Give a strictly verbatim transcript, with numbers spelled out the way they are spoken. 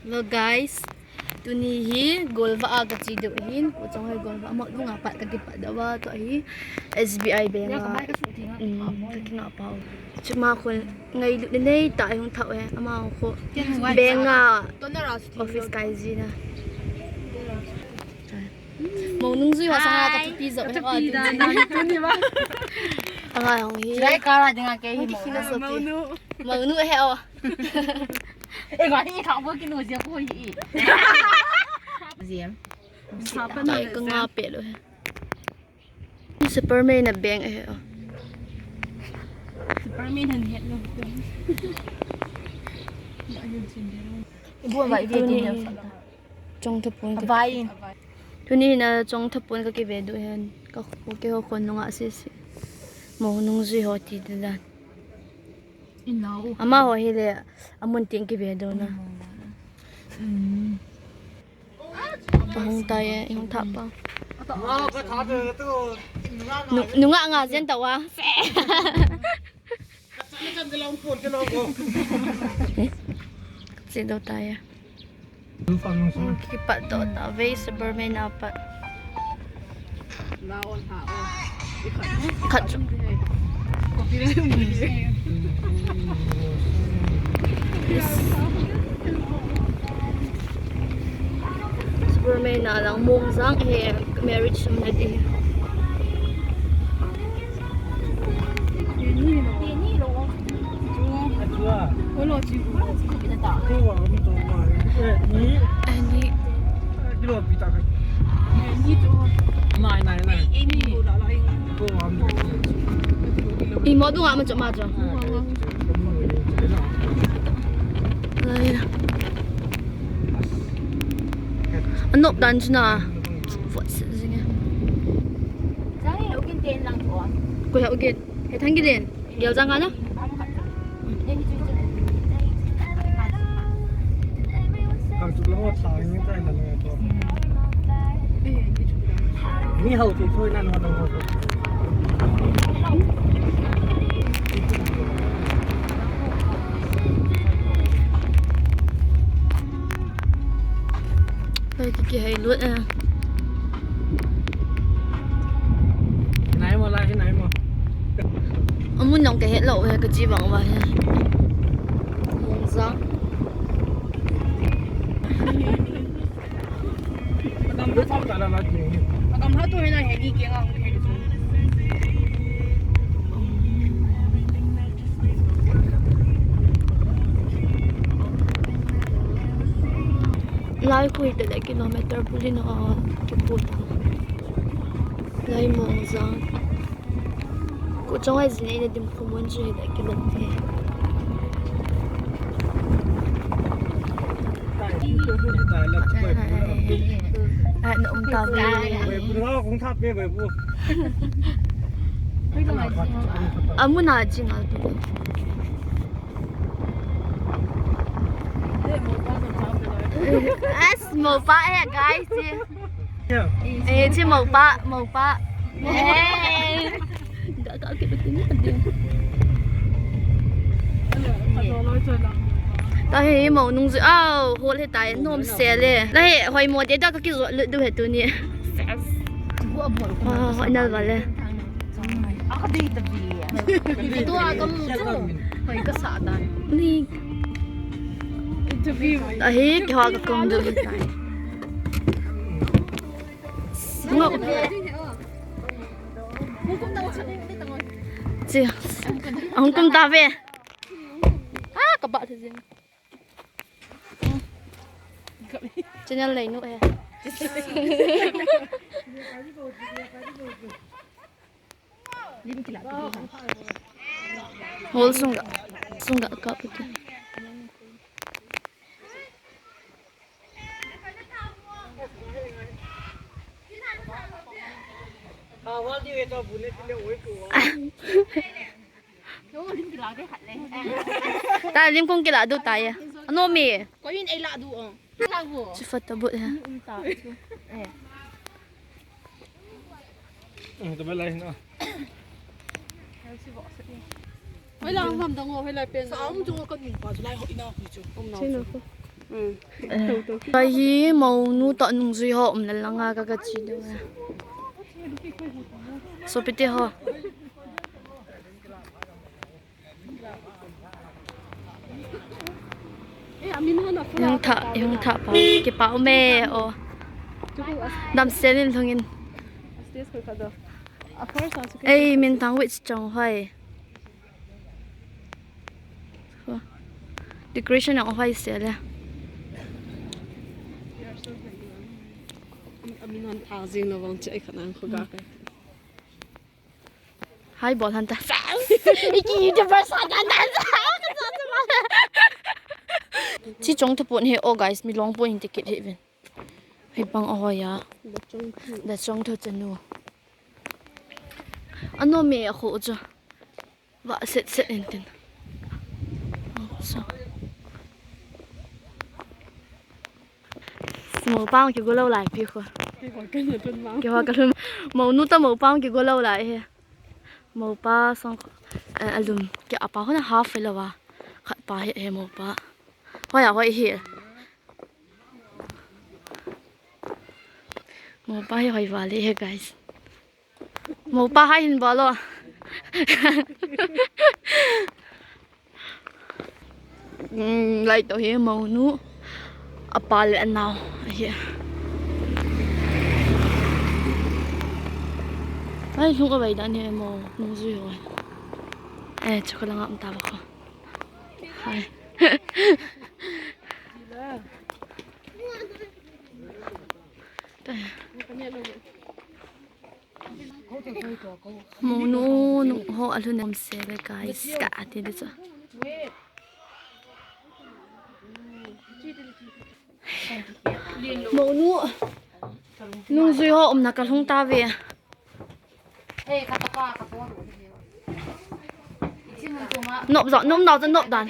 Hello guys, tuni hi golvah a kache diu ahin, Pu Chong hoi golvah a mo dunga pat kakipat diu a, tua hi S B I bank a, um, kakinga pau. Chuma khun ngailut nei ta hung thau e, ama khu bank a office kai jina. Mo nungjui ho sanga kathupi jo he o. Anga hong hi. Chulai kara dinga kei hi mo. Mo nu he o. E, ngai hi thang bo kinu jia ko hi. Jia. Ka nga pe lo he. Superman a bank he o. Superman han het lo. Ibu ba ide din. Chong thapon ka. Vai. Tuni na chong thapon kakive diu ahin. Ka kho ke ho khon nunga sisi. Mo nungjui ho ti dan. Inau. Ama ho hi le amun tin kive diu na. Mm. Ahung tai e, ihung thap pa. Nunga nga jen tau a. Che do tai e. Kipat do ta ve Superman a pat. Khat chu. Superman a lang mong jang he marriage sum na di. Imo dunga ma chu ma chu. Lai. Anop dan chu na. Vot se jing e. Koi ha ugin. He thang gilin. Gel jang ana. Ni hau ti soi nan hau. Hei, ki, kihei lut e. Hinai mo la, hinai mo. Amun nong kahet lou e, kache bang uva hi. Mong jang. Agam ha tu hina heni ke nga. Lai khu hita le kilometer bul in a kipu ta. Lai mong jang. Ku chong ai jin ei na dim khu mun chu hita kilom te. Ah, na um ta ve. Amun a jing a tu. As, mopa e, guys. Eh, che mopa, mopa. Eh. Ga, ga, ke, ke, ke, ke. Tahi mo nungjui, au, hol he tai, nom se le. Tahi, hoi mo de da ka kijot lut diu he tuni. Ah, hoi nal vale. Tua kamu chu. Hoi kasah dan. Ni. Ahi, kihou kakum diu hitai. Ngo. Chi. Ahung kum tave. Ah, kabah thei jing. Channel nei nu he. Hol sunga, sunga kap uti. Ta lim kong kila diu tai. Ano mi? Ko yin ei la diu o. Chi fat ta but he. Hoi la ngam dang o, hoi la pen. Sa um chu ka ning pa chu lai ho ina hui chu. Um na. Chi na ko. Ka hi monu toh nungjui ho um le langa ka ka chi ding. Sopite ho. Hung tha, hung tha pa. Kipa um e o. Damsel in lhungin. Ei, minthang wit chong hoi. Decoration ang hoi sel e. Amin hon thang jing lo vang che ai khanang kho ga kai. Hai bol han ta. Iki YouTuber sa ta ta. Chi chong ta pon he o guys, mi long pon in ticket he vin. Hei bang a hoi a. Da chong thu chanu. Ano me a kho chu. Va set set in tin. So. Mopa kigo lou lai pi kho. Kiho ka lhun. Monu toh mopa kigo lou lai he. Mopa song, eh, alum. Ki apa hona half he lou va. Khat pa he he mopa. Hoi a hoi he. Mopa hi hoi vale he guys. Mopa hai hin bol o. Lai to hi monu. Apa le anao. Ahi. Ai, lhung a vai dan hi mo. Nungjui ho. Eh, chocolate ngam ta ba ko. Hai. Monu, nu, ho alhun em se le guys, ka ati de cha. Monu, nungjui ho umna ka lhung ta ve. Nop jo, nop nau cha nop dan.